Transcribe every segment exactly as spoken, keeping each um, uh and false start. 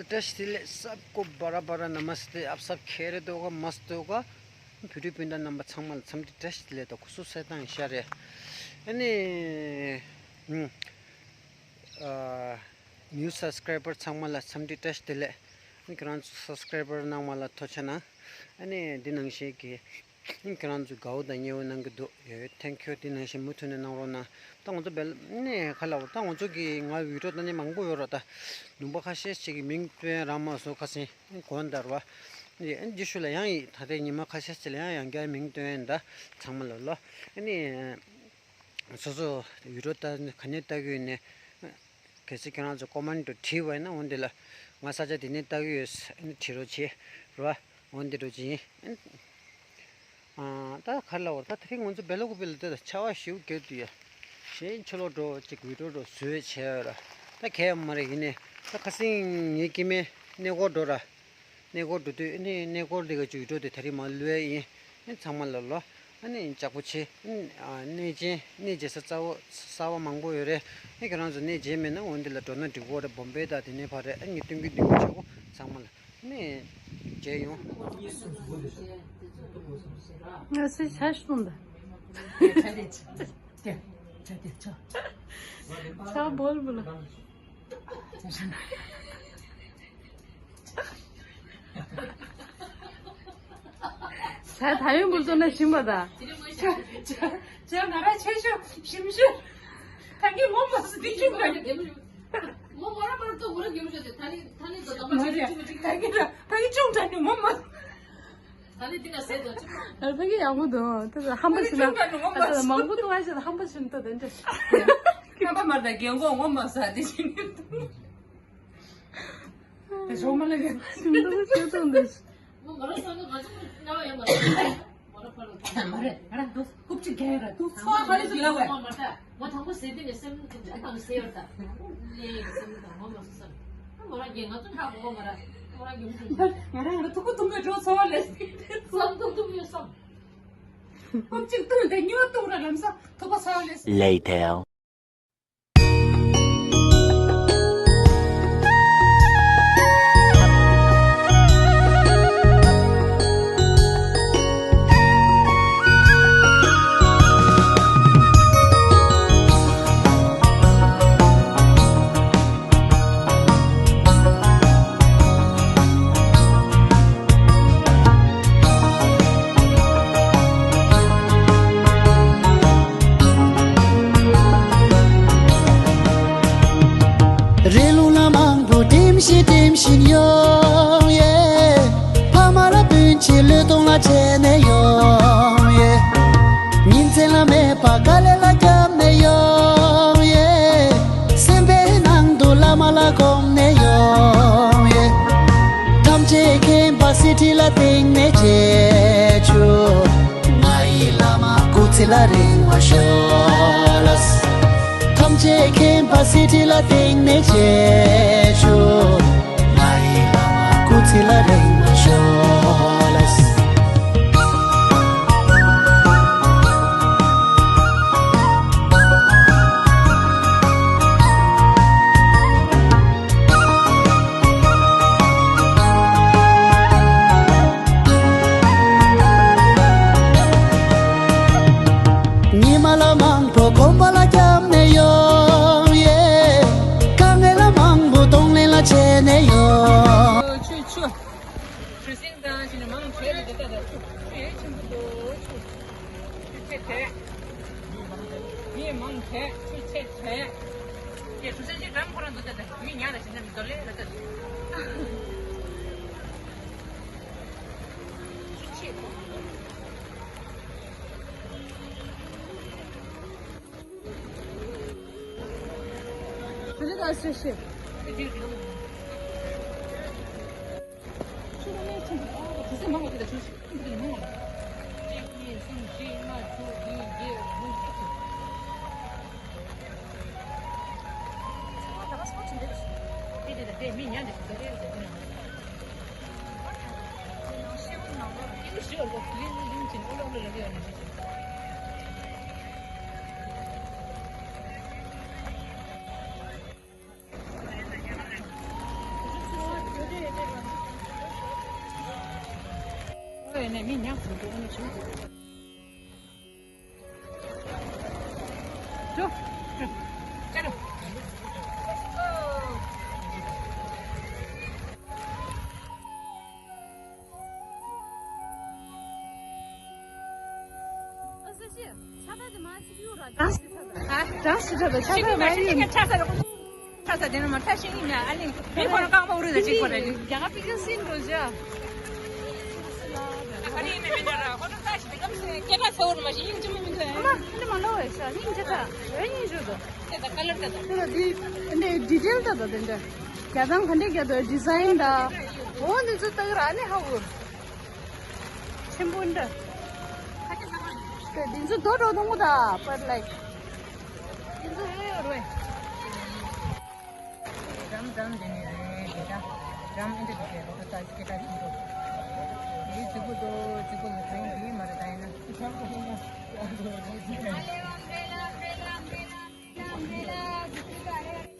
བཀྲ་ཤིས་བདེ་ལེགས། सबको बड़ा बड़ा नमस्ते। आप सब खैरियत होगा, मस्त होगा। བོད་ཕྲུག་སྤུན་ཟླ་རྣམ་པ་ཚང་མ་ལ་འཚམས་འདྲི་བཀྲ་ཤིས་བདེ་ལེགས་དང་སྐུ་གཟུགས་གསལ་ཐང་ཤ་རེད། ཨ་ནི། ཨ། new subscriber ཚང་མ་ལ་འཚམས་འདྲི་བཀྲ་ཤིས་བདེ་ལེགས། ཨ་ནི་ཁྱེད་རང་ཚོ་subscriber གནང་བ་ལ་ཐུགས་རྗེ་གནང་། ཨ་ནི་འདི་ནང་བཞིན་གྱི། ཨ་ནི་ཁྱེད་རང་ཚོ་དགའ་བོ་དང་མཉེས་བོ་གནང་གི་འདུག་ཡོད། thank you། འདི་ནང་བཞིན་མུ་མཐུད་ནས་གནང་རོགས་གནང་། ད་ང་ཚོ་བེལ་ནས་ཁ་ལ་འོ། ད་ང་ཚོ་གི་ང་བི་ཌི་ཡོ་ད་ནི་མང་པོ་ཡོད་ར། ད་ལུང་པ་ཁ་ཤས་ཅིག་གི་མིང་སྟོན་རང་མ་སོ་ཁ་སེང་གོ་འདར་བ། ཨ་ནི་འདི་ཤུ་ལ་ཡང་ཡིན། ད་ལྟའི་ཉི་མ་ཁ་ཤས་ཅིག་ལ་ཡང་ཡང་བསྐྱར་མིང་སྟོན་ཡིན། ད་ཚང་མ་ལ་ལོ། ཨ་ནི། སོ་སོ་བི་ཌི་ཡོ་ལྟ་ག་ནས་ལྟ་གི་ཡོད་ནས། གལ་སྲིད་ཁྱེད་རང་ཚོ་ཀོ་མེན་ཊི་བྲིས་པ་ཡིན་ན་འོ་འདི་ལ། ང་ས་ཆ་འདི་ནས་ལྟ་གི་ཡོད་ཟེར་བྲིས་རོགས་བྱེད་རོགས། འོ་འདི་འདྲ་ཅིག་ཡིན། ཨ། ད་ག་རེ་ལབ་དགོས་རེད། ད་དེ་རིང་ང་ཚོ་བེ་ལ་ཀུ་པེ་ལ་དེ་ལ་ཆར་པ་ཞེ་པོ་བརྒྱབ་འདུག་ཡ། གཞན་ཕྱི་ལོགས་འགྲོ་ཅིག་བི་ཌི་ཡོ་འགྲོ་བཟོས་བྱས་ཡོད་ར། ད་གས་ཡོད་མ་རེད། ཡིན་ནའི་ད་ཁ་སེང་ངའི་སྐྱེ་དམན་གནས་སྐོར་འགྲོ་ར། གནས་སྐོར་འགྲོ་དུས་ཨ་ནི་གནས་སྐོར་འདི་ག་ཅིག་འགྲོ་དུས་ད་རིང་མ་ལུས་ཡིན། ཨ་ནི་ཚང་མ་ལ་ལོ། ཨ་ནི་ལྕགས་པོ་ཆེ། ཨ་ནི་ཨ་གནས་ཆེན་གནས་མཇལ་ས་གསར་པ་གསར་པ་མང་པོ་ཡོད་རེད། ཨ་ནི་ཁྱེད་རང་ཚོ་གནས་མཇལ་མེད་ན་འོ་འདི་ལ་འགྲོ་ན་འགྲིག་གི་རེད། བོམ་བེ་དང་དེ་ནས་ཕར་རེད། ཨ་ནི་ངས་སྟོན་གྱི་འདུག་ཆོག་གོ། ཚང་མ་ལ་ཨ་ནི་མཇལ་ཡོང་། ང་སེ་ཆ་ཤོང་ད། ཆ་དེ་ཆ། ཆ་དེ་ཆ། ཆ་བོལ་བོལ། ཇ་ད་ཡོང་འབུལ་ཚོ་ན་ཞིམ་པ་ད། ཇ་ཇ་ཇ་ང་ར་ཆེ་ཤོས་ཞིམ་ཤོས། ད་གི་མོ་མོ་སི་དེ་ཅུང་ག་ནི། མོ་མོ་ར་མ་ར་ཏོ་མོ་ར་གི་མོ་ཤོ་ཏེ་ད་ནི་ད་ནི་ཏོ་ཏོ་མ་ཆེ་ཅུང་ཅུང་ད་གི་ར་ད་གི་ཅུང་ད་ནི་མོ་མོ། ད་ནི་འདི་ན་ཟེར་དོ་ཅི། ཨ་ཕ་གི་ཡག་པོ་འདུག་ད་ཧམ་པ་ཞིག་ན་ད་མང་པོ་འདུག་ཨ་ཞེ་ད་ཧམ་པ་ཞིག་ན་ད་དེ་འདྲ། ཁ་པ་མར་ད་རྒན་གོག་ངོ་མ་ཟ་དེ་ཞིག་འདུག་དེ་ཞོག་མ་ལ་གི་ཞིམ་འདུག་ཆོས་ཚོགས་འདུག་མོ་ང་རང་ས་ན་ང་ཚོ་རྣ་བ་ཡང་མ་ཟ། མ་རེད། ང་རང་འདུག་རྐུབ་ཅིག་རྒྱག་ཡོད་ར་འདུག་ཚོགས་ག་རེ་ཟིག་ལབ་བས། ང་ཐང་པོ་ཟས་དེ་ནས་སེམས་ནུས་དེ་འདྲ་དང་ཟས་ཡོད་ད། ལས་ཀྱི་སེམས་ནུས་དང་ངོ་མ་སོ་སར། ང་རང་གིས་ང་ཚོ་ཧ་གོ་གོ་མ་ར། ང་རང་གིས་མི་ཐུབ། ང་རང་ང་རང་ཐུག་པ་ཐུག་པའི་འགྲོ་ཚོ་ལས། བསམ་ཐུབ་ཐུབ་ཡོད་བསམ། ཁོ་གཅིག་བཏུང་དེ་གཉིས་པ་བཏུང་ར་ལམ་སང་ཐུག་པ་ཚོ་ལས། Later. རི་ལུང་ལ་མང་པོ་འགྲིམ་བཞིན་འགྲིམ་བཞིན་ཡོང་ཡེ། ཕ་མ་ལ་སྤུན་མཆེད་བློས་གཏོང་ལ་བྱས་ནས་ཡོང་ཡེ། ཉིན་མཚན་ལ་མེད་པ་དཀའ་ལས་ལ་བརྒྱབ་ནས་ཡོང་ཡེ། སེམས་པའི་ནང་དུ་བླ་མ་ལ་སྒོམ་ནས་ཡོང་ཡེ། ཐམས་ཅད་མཁྱེན་པ་གསེར་ཁྲི་ལ་བརྟེན་ནས་བྱེད་ཆོག་ང་ཡི་བླ་མ་སྐུ་ཚེ་ལ་རིང་བ་ཤོག་ལ། ཐམས་ཅད་མཁྱེན་པ་གསེར་ཁྲི་ལ་བརྟེན་ནས་བྱེད་ཆོག་ང་ཡི་བླ་མ་སྐུ་ཚེ་ལ་རིང་བ་ཤོག་ལ། ཉི་མ་ལ་མང་པོ་གོམ་པ་ལ་བརྒྱབ་ནས་ཡོང་ཡེ། དཀའ་ངལ་ལ་མང་པོ་གདོང་ལེན་ལ་བྱས་ནས་ཡོང་། ཆུ་ཆུ། ཆུ་སྲིན་དང་ཅི་ནས་མང་ཆེ་རེད་དེ་ལྟ་ད་ཆུ་ཆུ་ཡེ་ཆེན་པོ་འདུག་ཆུ་ཆུ་ཆེ་ཆེ། མི་མང་ཆེ་ཆུ་ཆེ་ཆེ། ཡེ་ཆུ་སྲིན་ཅི་འགྲམ་ཁོ་རང་འདུག་ལྟ་ད་མི་ཉག་ལ་ཅི་ནས་མི་འདོར་ལེ་ལ་ལྟ་ད། ཆུ་ཆེ། ནས་མི་ཉག་ཙམ་འགྲོ་ནས་བྱུང་། འགྲོ། འགྲོ། ཅ་འགྲོ། ཨ་སེ་ཤི། ཆ་ད་དེ་མ་ཅིག་གཡུག་ར། གྲངས་སུ་ཐོབ་པའི་ཆ་ཤིང་ད་མ་ཤིང་ཡིན། ཆ་ས་ར། ཆ་ས་དེ་ནི་མ་ཐ་ཤིང་ཡིན་ན་ཨ་ལིང་། མི་ཁོ་རང་རྐང་པ་འུ་རུ་ད་ཅིག་ཁོ་ར་ལིང་། རྒྱ་གར་པི་ཀན་སིན་འགྲོ་བྱ། ཨ་ནི་མེ་མེ་ན་ར་ཁོ་རང་ད་ཤི་དེ་ཀམ་སེ་སྐད་གྲགས་ཚ་བོ་རུ་མ་ཤི་ཡིན་ཅི་མི་མི་ཐོན། ཨ་མ་འདི་མ་ལོ་བས་ཤ་ཡིན་ཅི་ཐ་རེ་ཡིན་ཞུ་དོ། དེ་ད་ཀ་ལར་དེ་ད། དེ་ལ་དེ་འདི་ཌི་ཊེལ་ད་ད་དེ་འདྲ། རྒྱ་ཐང་ག་འདྲས་རྒྱ་དོ་ཌི་ཛ་ཡིན་ད། འོ་འདི་ཚོ་ལྟ་གི་ར་ནི་ཧ་གོ། ཆེན་པོ་འདྲ། དེ་འདི་ཚོ་རྡོ་འགྲོ་འདུག་མོ་ད་པར་ལའིཀ། འདི་ཚོ་ཧེ་ཡོད་རེད། འགྲམ་འགྲམ་དེ་ནས་རེད་དེ་ད། འགྲམ་ཨེ་འདྲ་དེ་རེད་ད་སྐད་གྲགས་ཆེན་པོ། དེའི་རྫིག་པོ་དོ་རྫིག་པོ་ལ་དྲན་གྱི་མ་རེད་ད་ཡིན་ན།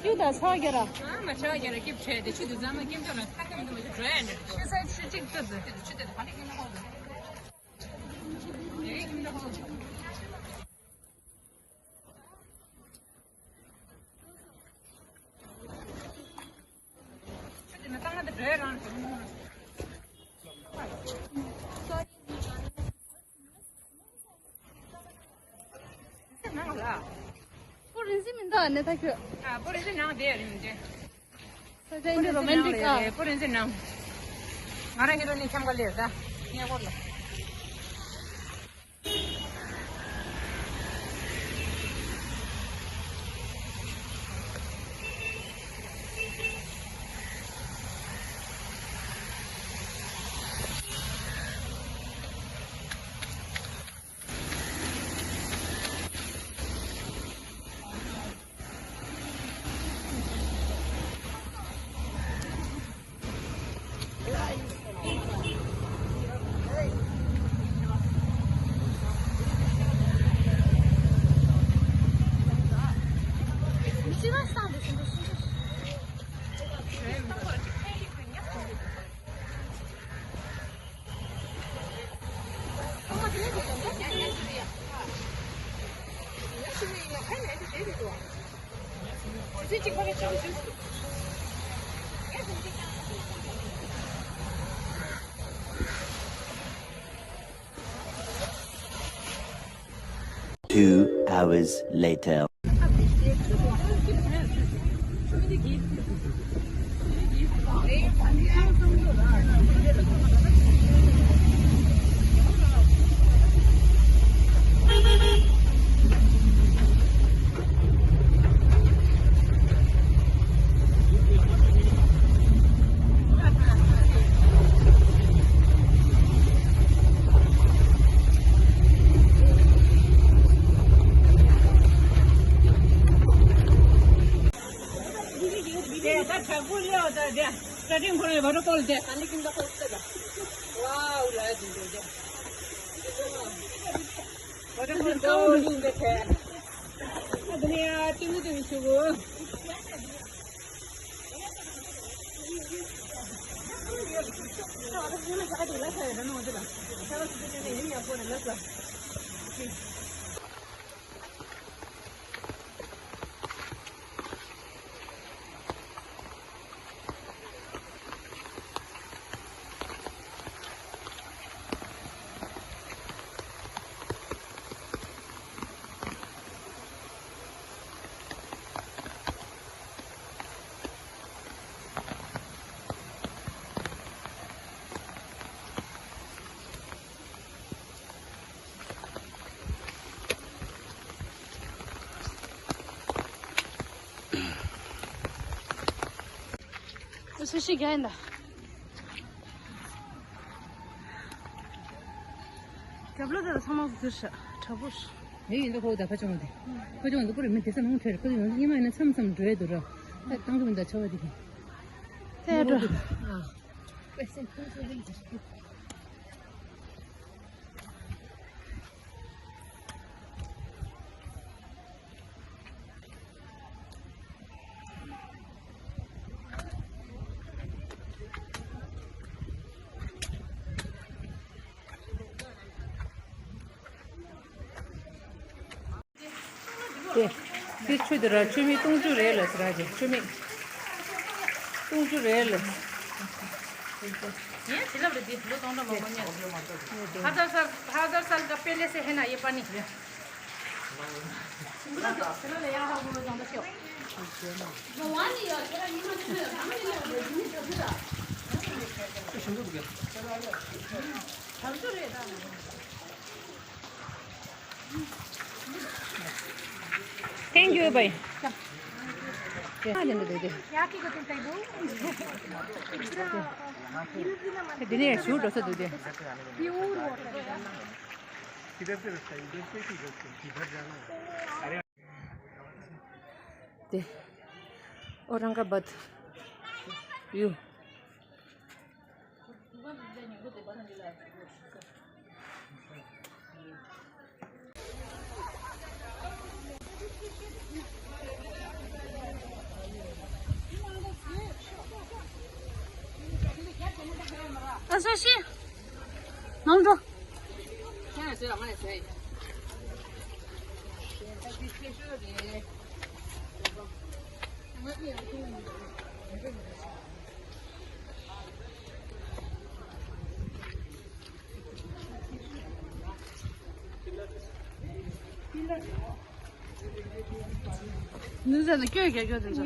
ཡུ་ད་ཚ་ག་ར། ཨ་མ་ཆ་ག་ར་སྐྱིབས་བྱས་ཏེ་ཆུ་དུ་ཟ་མ་སྐྱིབས་ཆ་ལ་ཐ་ཀ་མི་འདུག་མ་ཆུ་འགྲོ་ཡ་འདྲ། ཆུ་ས་ཆུ་གཅིག་ཏུ་ཟ་ཏེ་ཆུ་དེ་ད་ག་ནས་ཀྱི་ན་ཧོ་ཟ། དེ་རིང་ཀྱི་ན་ཧོ་ཟ། ཆུ་དེ་ན་ཏང་ང་དེ་འགྲོ་ཡ་རང་དེ་མི་ཧོ། ནང་ལ། པོ་རིན་སི་མི་འདུག་ཨ་ནེ་ད་ཁྱོད། ཨ་པོ་རིན་སི་ནང་བསྡད་རིན་སི། ས་ཆ་ཨིན་རོ་མན་ཊིག་ཨ། པོ་རིན་སི་ནང་། ང་རང་ཧི་རོ་ནི་འཆམ་ག་ལེར་ད། ངས་སྐོར་ལ། Two hours later. དེ་ད་དྲག་པོ་ལས་འོ་ད་དེ་ད་ཐེངས་ཁོ་རང་ཝ་ཊར་ཕོལ་དེ་ཨ་ནི་ཀིན་ད་ཧོ་སྟེ་ད། ཝའོ་ལ་ཡ་ཅིག་འདུག་དེ། ཝ་ཊར་ཕོལ་ཀའོ་ལིང་དེ་དེ། ཨ་དེ་ནས་ཡ་ཏིང་ཏིང་ཆུ་བོ། སུ་ཤི་ག་ཡིན་ད། རྒྱབ་ལོ་དེ་ཚང་མ་གུར་ཤ་དྲག་པོ་ཤ། མི་ཡིན་ད་ཁོ་ད་ཕ་ཆུང་དེ། ཕ་ཆུང་དེ་ཁོ་རེ་མི་དེ་ས་མང་ཐོས་རེ་ཁོ་ཡོང་ཉི་མ་ཡིན་ན་མཚམས་མཚམས་འགྲོ་ཡ་འདུག་ར། ད་བཏང་གི་མི་འདུག་ཆ་བ་དེ་གི། དེ་འགྲོ། ཨ། དེ། དེ་ཆུ་དེ་ར་ཆུ་མིག་སྟོང་ཆུ་རེད་ལ་ཟེར་ར་ཅེ་ཆུ་མིག་སྟོང་ཆུ་རེད་ལ། ངས་བྱིན་རླབས་རེད་དེ་ལོ་སྟོང་ཕྲག་མང་པོ་ཉར། ཧ་ཛར་སལ་ཧ་ཛར་སལ་ཀ་པེ་ལེ་སེ་ཧེ་ན་ཡེ་པ་ནི། Thank you, bhai. དེ་ནས་ཞུ་འགྲོ་ས་འདུག་དེ། དེ་ཨོ་རང་ག་བཏ་ཡུ། ཨ་ས་ཤི། ནང་འགྲོ། ནུ་ཟ་ནུ་སྐྱོ་རྒྱ་སྐྱོ་དེ་ཚོ།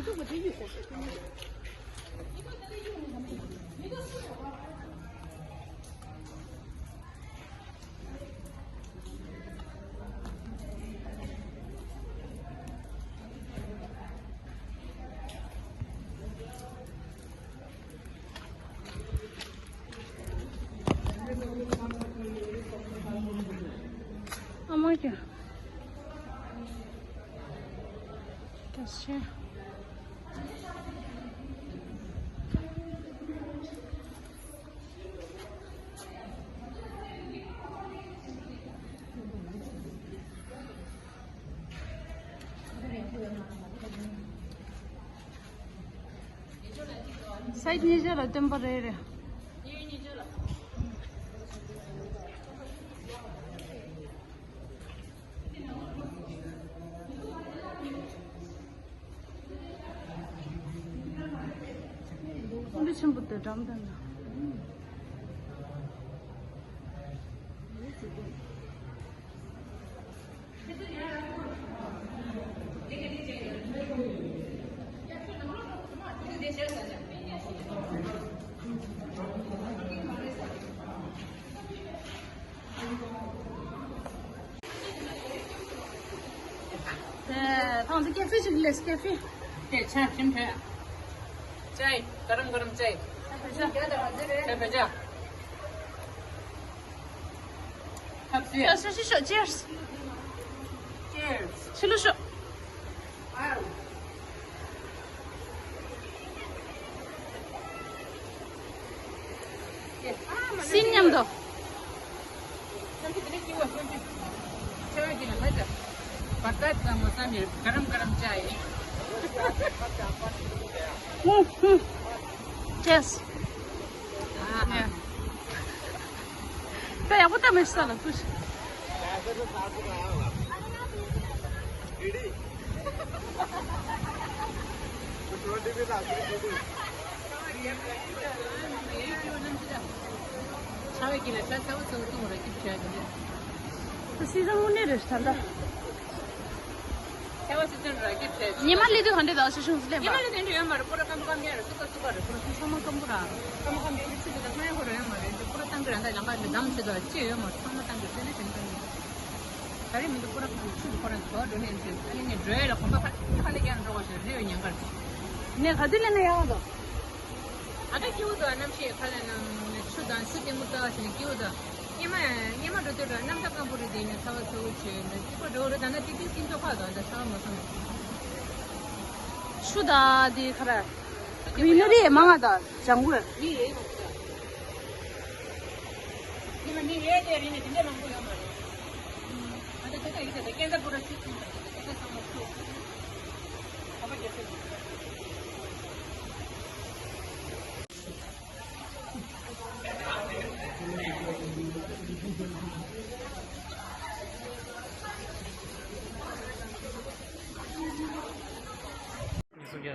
ཨ་མ་ཀྱ། ཀྱ་ཤེ། སའིཌ་གཉིས་ཆ་ལ་སྟོན་པ་རེ་རེ། ཀུན་འདུས་ཆེན་པོ་དེ་འགྲམ་དང་ན། ཐང་ཟི་ཀེ་ཧྥེ་ཞིག་ལས་ཀེ་ཧྥེ། དེ་ཆ་ཁྱིམ་ཕེ། ཅའི། ག་རམ་ག་རམ་ཅའི། ཆ་ཕེ་ཅ། ཁབ་ཟི། ཤོ་ཤོ་ཤོ། Cheers. Cheers. ཕྱི་ལོ་ཤོ། སྲིན་མཉམ་དུ། Cheers. ད་ཡག་པོ་ད་མི་ཤེས་ལ་ཁུ། ད་སི་ཟ་དངོས་གནས་རེད་ད་ལྟ། ཉི་མ་སླེབས་དུས་ག་འདྲ་དང་ཞུ་ཞུ་སླེབས་པ། ཉི་མ་སླེབས་དུས་འདྲ་ཡོད་མ་རེད། པུ་ར་སྐམ་པོ་སྐམ་པོ་ཡ་རེད། སུ་ཀ་སུ་ཀ་རེད། པུ་ར་ཚང་མ་སྐམ་པོ་ར། སྐམ་པོ་སྐམ་པོ་ཡ་རེད། ཆུ་དེ་དང་སྔོན་ཧོ་ར་ཡོད་མ་རེད། པུ་ར་སྐམ་པོ་ར་འདྲ་ལམ་ཁ་ནས་འདམ་བྱེད་དུ་ཅི་ཡོད་མ་རེད། ཚང་མ་སྐམ་པོ་དེ་ནས་དེ་ནས་སྐམ་པོ། ད་རེས་མི་འདུག་པུ་ར་ཁ་ཆུ་དེ་ཁོ་རང་གི་དོ་འགྲོ་ནས་ཅི་ཨ་ནི་ངས་འགྲོ་ཡ་ལ་གོམ་པ་ཁ་ཁ་ལས་ཀྱང་འགྲོ་བ་ཞིག་རེད། ཉན་གར་ནས་ག་དུས་ལས་ན་ཡག་འདུག་ཨ་ད་སྐྱིད་པོ་འདུག་གནམ་གཤིས་ཁ་ལ་ནང་ཆུ་དང་ཆུ་ལྟད་མོ་ལྟ་བ་ཞིག་ནས་སྐྱིད་པོ་འདུག་སྙེ་མ་སྙེ་མ་འགྲོ་དུས་ར་གནམ་ས་སྐམ་པོ་རེད། དེ་ནས་ཚ་བ་ཚ་བོ་བྱས་ནས་སྐྱིད་པོ་འགྲོ་རེད། ད་ན་ཏིག་ཏིག་སྐྱིད་མཆོག་ཁ་དང་ད་ཚ་བ་མ་སོང་། ཆུ་དང་དེ་ཁ་ར་གི་ནི་རེད་མང་ང་དང་ལྗང་གུ་ར། མི་རེད་མ་ཚ། སྙེ་མ་ནི་རེད་དེ་རེད་ནས་དེ་འདྲ་མང་པོ་ཡོད་མ་རེད། ང་ཚོ་དེ་ག་ཡིག་དེ་སྐད་འདྲ་པོ་ར་ཆུ་ཆུ་ཆུ་ཆུ་ཚང་མ་ཆུ། ཁ་པར་རྒྱབ་ཆུ།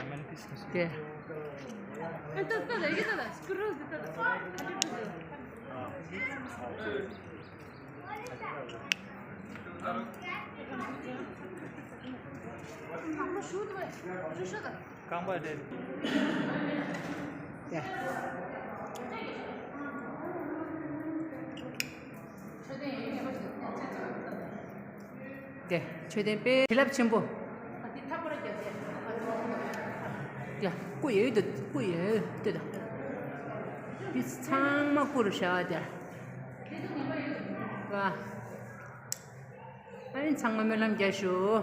དེ། རྐང་པ་རེད། དེ། དེ་མཆོད་རྟེན་དཔེ་བྱིན་རླབས་ཆེན་པོ། ཡ། སྐུ་ཡོད་དུ་སྐུ་ཡོད་དུ་དང་། འདི་ཚང་མ་སྐུ་རུ་བྱ་བ་དེ། ཝ། ཨ་ནི་ཚང་མ་སྨོན་ལམ་རྒྱག་ཞུ།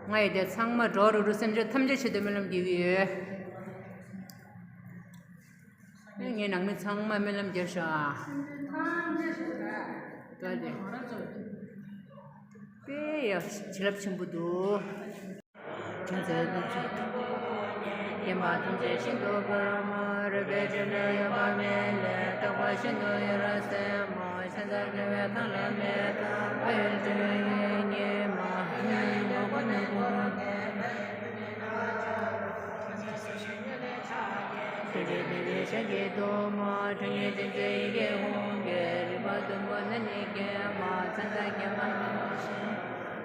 ང་ཡི་དེ་ཚང་མ་འགྲོ་རུ་རུ་སེམས་ཅན་ཐམས་ཅད་ཆེད་དུ་སྨོན་ལམ་རྒྱག་གི་ཡོད། ངའི་ནང་མི་ཚང་མ་སྨོན་ལམ་རྒྱབ་ཤོག་ཨ། དཔེ་ཡག་བྱིན་རླབས་ཆེན་པོ་འདུག་བྱང་ཚེ་རྣམས་ཀྱི་བདེན་པ་ཐམས་ཅད་ཤིན་ཏུ་དགར་མོ། རོལ་པའི་འབྲུ་ལས་གཡོ་བ་མེད་ལས། རྟོགས་པ་ཤིན་ཏུ་ཡོད་རབ་གསལ་མོ། ཕྱག་འཚལ་དགེ་བའི་མཐའ་ལ་མེད་དང་། ཕ་ཡུལ་སྤྲུལ་པའི་ཉི་མ། ཡུལ་ཡུལ་འགོག་པ་ནི་གུ་རུ། ཐུགས་རྗེ་བདེ་ལེགས་ཞལ་གྱི་གཏུམ་མོ། ཁྲོ་གཉེར་ཅན་གྱི་ཡི་གེ་ཧཱུྃ་གི། རིག་པ་བདུན་པོ་སྣ་ནི་གྱེན་མོ། ཚང་ཚང་གྱེན་མོ་སྣ་ནི་གྱེན་མོ།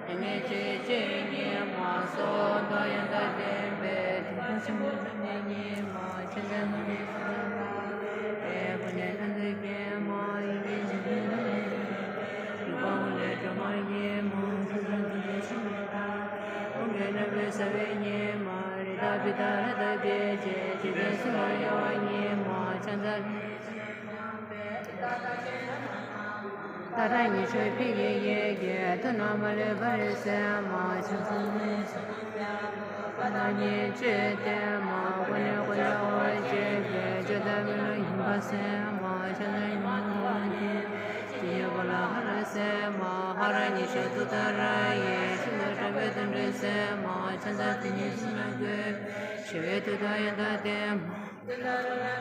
ཡེ་ནས་ཆོས་ཀྱི་ཉི་མ་སོགས། མདོ་ཡོན་ཏན་བསྟན་པའི། ཐུགས་དམ་ཆེན་པོ་སྣ་ནི་ཉི་མ། ཆེན་པོའི་སྣ་ནི་གྱེན་མོ། ཡེ་ནས་སྣ་ནི་གྱེན་མོ། ཡེ་ནས་ཆོས་ཀྱི་ཉི་མ། རིག་པ་དབང་ལས་སྒྲོལ་མ་ཉི་མ། ཐུགས་དམ་ཆེན་པོ་སྣ་ནི་ཀྱེན་མོ། རྣམ་པར་སེལ་བའི་ཉི་མ། རི་དྭགས་བི་ཏ་ར་དྭགས་བི་ཅི། འཇིག་རྟེན་གསུམ་ལ་གཡོ་བ་ཉི་མ། ཕྱག་འཚལ་ཏཱ་ར་ཉི་ཤུ་ཕཊ་ཀྱི་ཡི་གེ། ཐུགས་རྣམས་མ་ལུས་པར་གསལ་མོ། ཕྱག་འཚལ་ཏཱ་ར་ཉི་ཤུ་ཕཊ་ཀྱི་ཡི་གེ། ཐུགས་རྣམས་མཉེས་བྱེད་ལྡན་མོ། ཀུན་ནས་བཀོད་པའི་འོད་ཀྱི་དགེ། བརྗོད་དང་མི་སླུ་ཡིན་པར་གསལ་མོ། ཕྱག་འཚལ་ཉི་མ་ཐུབ་པ་ཉི་ཟླའི་དཀྱིལ་འཁོར་ལ་ཧ་ར་གསལ་མོ། ཧ་ར་ཉི་ཤུ་ཐུགས་དམ་ར་ཡི། ཤིན་ཏུ་དྲག་པོའི་དོན་སྒྲུབ་སེམས་མོ། ཕྱག་འཚལ་དེ་ཉིད་གསུང་ལ་འགོད་པའི། ཞི་བའི་མཐུ་དང་ཡང་དག་ལྡན་མོ།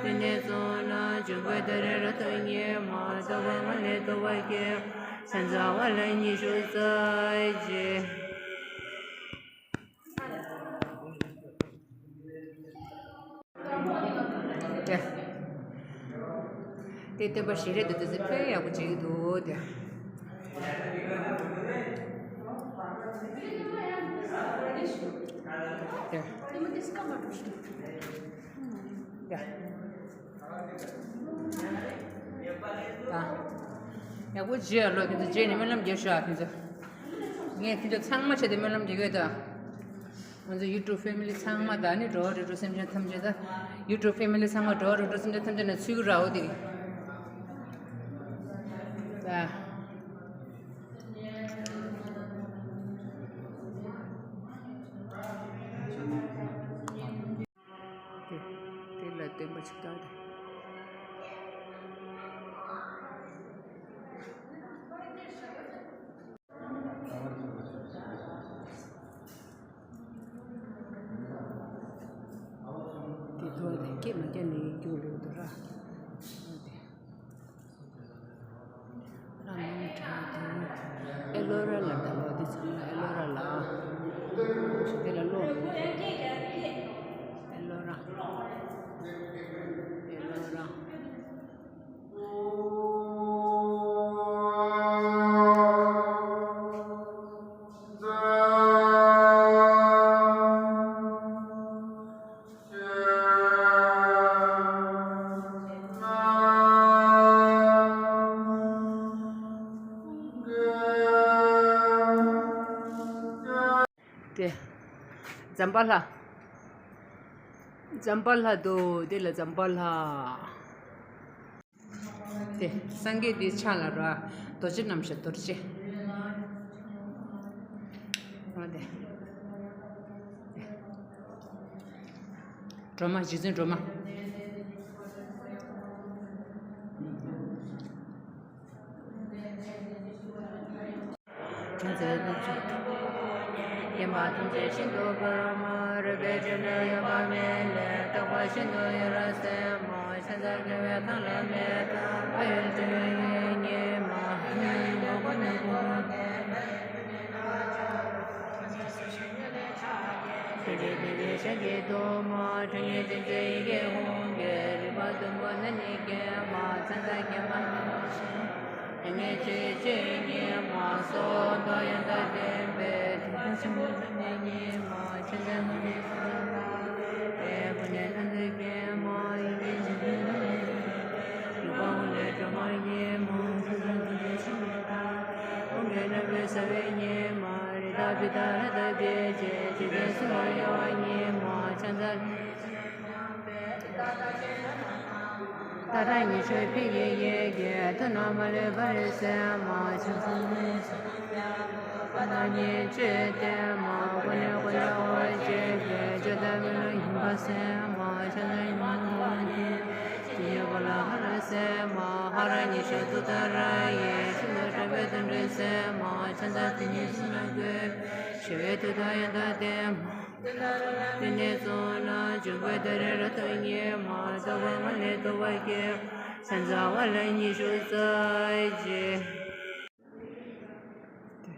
ཏིང་ངེ་འཛིན་ལ་འཇུག་པའི་ཏཱ་རེ་རབ་ཏུ་ཉིད་མོ། རྟོག་པ་ལྔ་ལས་ཐར་པའི་གི། ཕྱག་འཚལ་ཝ་ལ་ཉི་ཤུ་རྩ་གཅིག་དེ། དེ་བསྟན་པ་ཞིག་རེད་འདུག་དེ་ཚོ་དཔེ་ཡག་པོ་བྱེད་ཀྱི་འདུག་དེ། དེ། དེ། ད། ཡག་པོ་བྱེད་ཨ་ལོ། ཁྱེད་ཚོ་རྗེས་ནས་སྨོན་ལམ་རྒྱབ་ཤོག་ཨ། ཁྱེད་ཚོ། ངས་ཁྱེད་ཚོ་ཚང་མ་ཆེད་དུ་སྨོན་ལམ་རྒྱག་གི་ཡོད་ད། ང་ཚོ་ཡུ་ཊུབ་ཕེ་མི་ལི་ཚང་མ་དང་ནི་འགྲོ་བ་རིགས་དྲུག་སེམས་ཅན་ཐམས་ཅད་དང་། ཡུ་ཊུབ་ཕེ་མི་ལི་ཚང་མ་འགྲོ་བ་རིགས་དྲུག་སེམས་ཅན་ཐམས་ཅད་ནས་ཚུད་ཀྱི་ར་འོ་དེ། ད། དེ་དེ་ལ་བརྟེན་པ་ཞིག་ལྟ་དེ། དེ་ཐོག་དེ་སྐད་མ་རྒྱག་ནས་རྒྱུགས་ལོས་འདུག་ར། ལ་མང་དྲགས་འདུག་ཨེ་ལོ་ར་ལ་ད་ལོ་འདི་ཚང་མ་ཨེ་ལོ་ར་ལ། དེ་ལ་ལོ་ཨེ་ལོ་ར། ཨེ་ལོ་ར། དེ། ཛམ་བྷ་ལ། ཛམ་བྷ་ལ་དོ། དེ་ལ་ཛམ་བྷ་ལ། དེ། སངས་རྒྱས་དེའི་ཕྱག་ལ་རོ། རྡོ་རྗེ་རྣམ་བཞི་རྡོ་རྗེ། འོ་དེ། སྒྲོལ་མ་རྗེ་བཙུན་སྒྲོལ་མ། བྱང་ཚེ་རྣམས་ཀྱི་བདེན་པ་ཐམས་ཅད་ཤིན་ཏུ་དགར་མོ། རོལ་པའི་འབྲུ་ལས་གཡོ་བ་མེད་ལས། རྟོགས་པ་ཤིན་ཏུ་ཡོད་རབ་གསལ་མོ། ཕྱག་འཚལ་དགེ་བའི་མཐའ་ལ་མེད་དང་། ཕ་ཡུལ་སྤྲུལ་པའི་ཉི་མ། ཡུལ་ཡུལ་འགོག་པ་ནི་གུ་རུ། ཆོས་ཀྱི་དེ་ཡི་ཞལ་གྱི་གཏོར་མ། ཁྲོ་གཉེར་ཅན་མཛད་ཡི་གེ་ཧཱུྃ་གིས། རིག་པ་ཟླུམ་པོ་ནི་ནི་སྐྱེས་མ། ཚེ་མཛད་སྐྱེས་མ་ནི་ནི་ཞིང་། ཡེ་ནས་ཆོས་ཀྱི་ཉི་མ་སོགས། མདོ་ཡང་དག་བསྟན་པའི་དོན་དག་ཆེན་པོ་ཁྲོ་གཉེར་ཉི་མ། ཕྱག་འཚལ་ལོ་ཀེ་སུ་ལ་བཏབ་པའི། ཕོ་ཉ་ལྷ་མཛེས་སྐྱེས་མ། ཡི་གེ་ཆེན་པོའི་ལྷ་ཡི་གེ། རིག་པ་འོད་ལྔའི་སྒྲོན་མ་ཉི་མ། ཕྱག་འཚལ་ཏུཏྟཱ་ཕྱོགས་ལས་བཏབ་པའི། ཕོ་བྲང་རྣམ་པར་སངས་པའི་ཉི་མ། རི་དྭགས་བི་ཏ་ར་དང་བཅས་པའི། འཇིག་རྟེན་གསུམ་ལ་གཡོ་བ་ཉི་མ། ཕྱག་འཚལ་ཏུཏྟཱ་ཕྱོགས་ལས་བཏབ་པའི། ཏཱ་ར་ཉི་ཤོར་ཕཊ་ཀྱི་ཡི་གེས། ཐུབ་རྣམས་མ་ལུས་པར་གསལ་མ། ཕྱག་འཚལ་ཏུ་ཏྲ་ཛྙཱ་ན་པ་ཏ་ཉི་ཤོར་ཕཊ་ཏེ་མ། ཀུན་ནས་ཀུན་ཏུ་དབང་བ་བྱེད་པའི། བརྗོད་དང་མི་སླུ་ཡིན་པར་གསལ་མ། ཕྱག་འཚལ་ཉི་མ་ནོར་བུ་ནི། ཇི་སྙེད་པོ་ལ་ཧ་ར་གསལ་མ། ཧ་ར་ཉི་ཤོར་ཏུཏྟཱ་ར་ཡིས། ཤིན་ཏུ་དྲག་པོའི་དུད་འགྲོ་གསལ་མ། ཕྱག་འཚལ་དེ་ཉིད་གསུང་ལ་འགོད་པའི། ཞི་བའི་མཐུ་དང་ཡང་དག་ལྡན་མ། ཏུཏྟཱ་ར་ཏུཏྟཱ་ནི་གསུངས་ལ། འཇུག་པའི་ཏཱ་རེ་རབ་ཏུ་ཉན་མ། རྟོག་པ་ལྔ་ལས་རྟོག་པ་སྐྱེས། ཕྱག་འཚལ་བ་ལ་ཉི་ཤོར་ས་ཇི། དེ།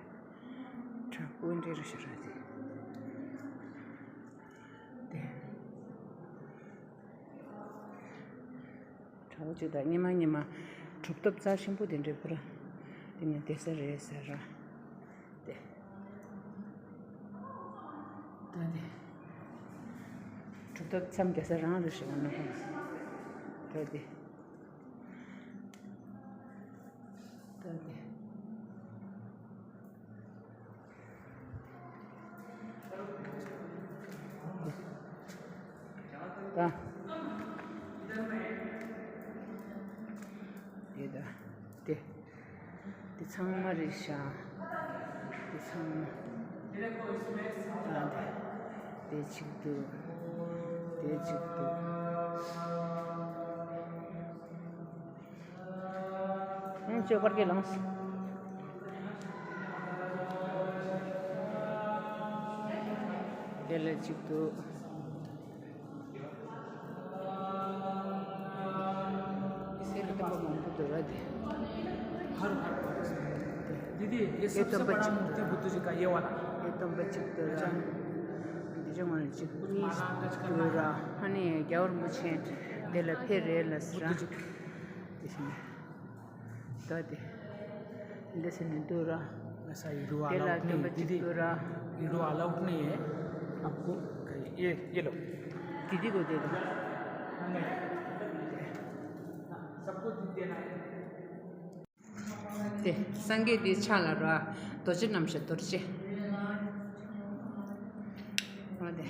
དྲག་པོ་འདྲེ་རུ་ཤི་ར་དེ། དེ། དྲག་པོ་ཅིག་དང་སྙེ་མ་སྙེ་མ། གྲུབ་ཐོབ་རྩ་ཆེན་པོ་དེ་འདྲའི་བུ་ར། དེ་ནས་བསྡད་ས་རེད་ཟེར་ར། དེ། ད་དེ། གྲུབ་ཐོབ་མཚམས་བསྡད་ས་རང་རེད་ཞེས་པ་ན་ཁོང་། ད་དེ། ད་དེ། ད། དེ་ད། དེ། དེ་ཚང་མ་རེད་ཤག་དེ་ཚང་མ། ད་དེ། དེ་གཅིག་འདུག་དེ་གཅིག་འདུག་ཨང་། ཅོ་པར་གྱི་ལངས། དེ་ལ་གཅིག་འདུག་སེ་ར་སྟོན་པ་མང་པོ་འདུག་ར་དེ། ཧར་ཧར་པ། དེ་དེ་དེ་སྟོན་པ་གཅིག་འདུག་དེ་སྟོན་པ་གཅིག་འདུག་ར། དེ་ཅང་མ་གཅིག་གཉིས་འདུག་ར། ཨ་ནི་རྒྱལ་བ་རིན་པོ་ཆེ་དེ་ལ་ཕེབས་རེད་ལ་ཟེར་ར། དེ་བཞིན། ད་དེ། འདི་སེ་ནི་འདུག་ར། ऐसा हीरो དེ་ལ་अलाउड སྟོན་པ་नहीं है གཅིག दीदी। འདུག་ར། हीरो अलाउड नहीं है। आपको ये, ये लो। དེ་དེ་གོ་དེ་ལ། सबको देना है। དེ་སངས་རྒྱས་དེའི་ཕྱག་ལ་ར། རྡོ་རྗེ་རྣམ་བཞི་རྡོ་རྗེ། འོ་དེ།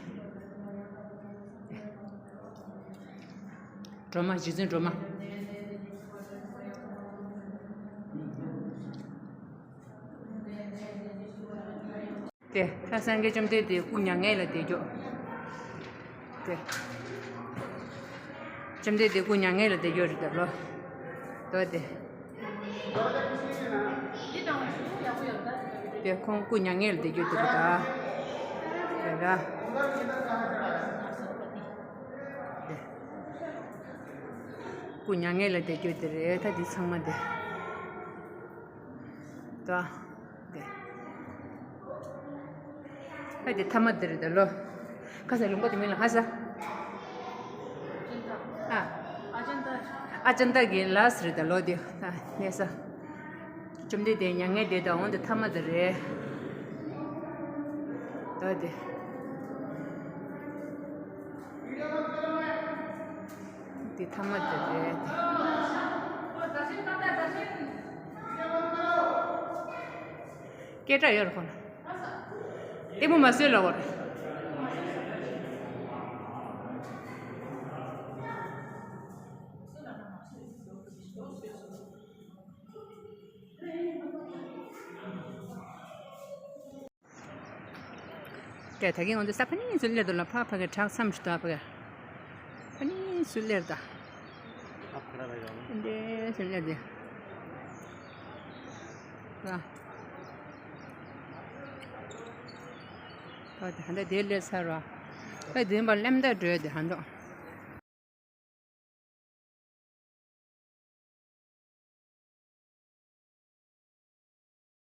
སྒྲོལ་མ། རྗེ་བཙུན་སྒྲོལ་མ། དེ་ད་སངས་རྒྱས་བཅོམ་ལྡན་འདས་སྐུ་མྱ་ངན་ལས་འདས་རྒྱུ། དེ་བཅོམ་ལྡན་འདས་སྐུ་མྱ་ངན་ལས་འདས་རྒྱུ་རེད་ད་ལོ། དོ་དེ། དེ་ཁོང་སྐུ་མྱ་ངན་ལས་འདས་རྒྱུ་དེ་རེད་ད། དེ་ར། དེ། སྐུ་མྱ་ངན་ལས་འདས་རྒྱུ་དེ་རེད་ད། དེ་ཚང་མ་དེ། ད། དེ། ད་དེ་ཐ་མ་དེ་རེད་ད་ལོ། ཁ་ས་ལུང་པ་དེ་མིན་ལ་ཧ་ས། ཨ། ཨ་ཅན་ཏ་གི་ལ་སི་རེད་ད་ལོ་དེ། ད་གནས་ས། བཅོམ་ལྡན་འདས་མྱ་ངན་འདས་དང་འོང་དེ་ཐ་མ་དེ་རེད། ད་དེ། འདི་ཐ་མ་དེ་རེད། སྐད་གྲགས་ཡོད་རེད་ཁོ་ན། ལྟད་མོ་མ་བཟོས་ལ་འོ་རེད། ཀྱེ་ད་གིན་ང་ཚོ་ས་ཕ་ནི་ཚུར་སླེབས་འདུག་ལ། ཕ་ཕ་གི་བྲག་མཚམས་ཤིག་འདུག་ཨ་ཕ་གི་ཕ་ནི་ཚུར་སླེབས་ད། འདྲེ་ཚུར་སླེབས་ཏེ། ལ། ད་ད་ལྟ་དེ་སླེབས་ཚར་བ། ད་དེ་བ་སླེབས་ད་འགྲོ་དེ་ཧ་འདུག